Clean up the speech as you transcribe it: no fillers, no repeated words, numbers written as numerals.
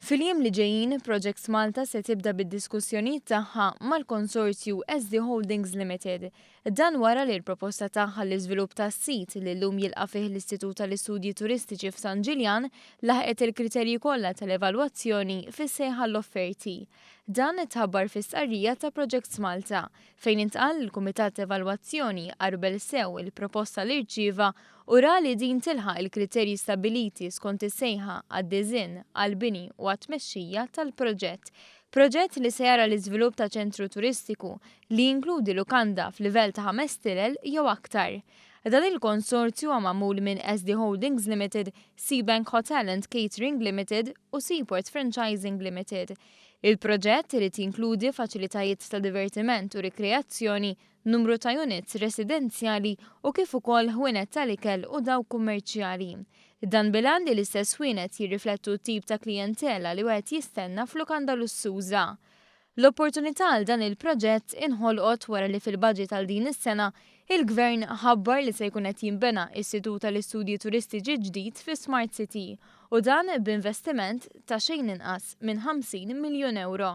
Fil-jiem li ġejjin, Projects Malta se tibda bid-diskussjonijiet tagħha mal-konsorzju SD Holdings Limited. Dan wara li l-proposta tagħha l-iżvilupp tas-sit li llum jilqa' fih l-Istitut tal-Istudji Turistiċi f'San Ġiljan laħqet il-kriterji kollha tal-evalwazzjoni fis-sejħa l-offerti. Dan tħabbar fi stqarrija ta' Projects Malta, fejn intqal li l-Kumitat Evalwazzjoni għarbel sew il-proposta li rċieva u ra li din tilħaq il-kriterji stabbiliti skont is-sejħa għad-disinn, għall-bini u għat-tmexxija tal-proġett. Proġett li se jara l-iżvilupp ta' ċentru turistiku li jinkludi lukanda f'livell ta' 5 stilel jew aktar. Dan il-konsorzju huwa magħmul minn SD Holdings Limited, Seabank Hotel and Catering Limited u Seaport Franchising Limited. Il-proġett irid jinkludi faċilitajiet ta' divertiment u rikreazzjoni, numru ta' units residenzjali u kif ukoll ħwienet tal-ikel u dawk kummerċjali. Dan bil-għan li l-istess ħwienet jirriflettu tip ta' klijentela li wieħed jistenna f'lukanda lussuża. L-opportunità għal dan il-proġett inħolqot wara li fil-budget għal din is-sena il-gvern ħabbar li se jkun qed jinbena Istitut tal-Istudji Turistiċi ġdid fi Smart City u dan b'investiment ta' xejn inqas minn 50 miljun euro.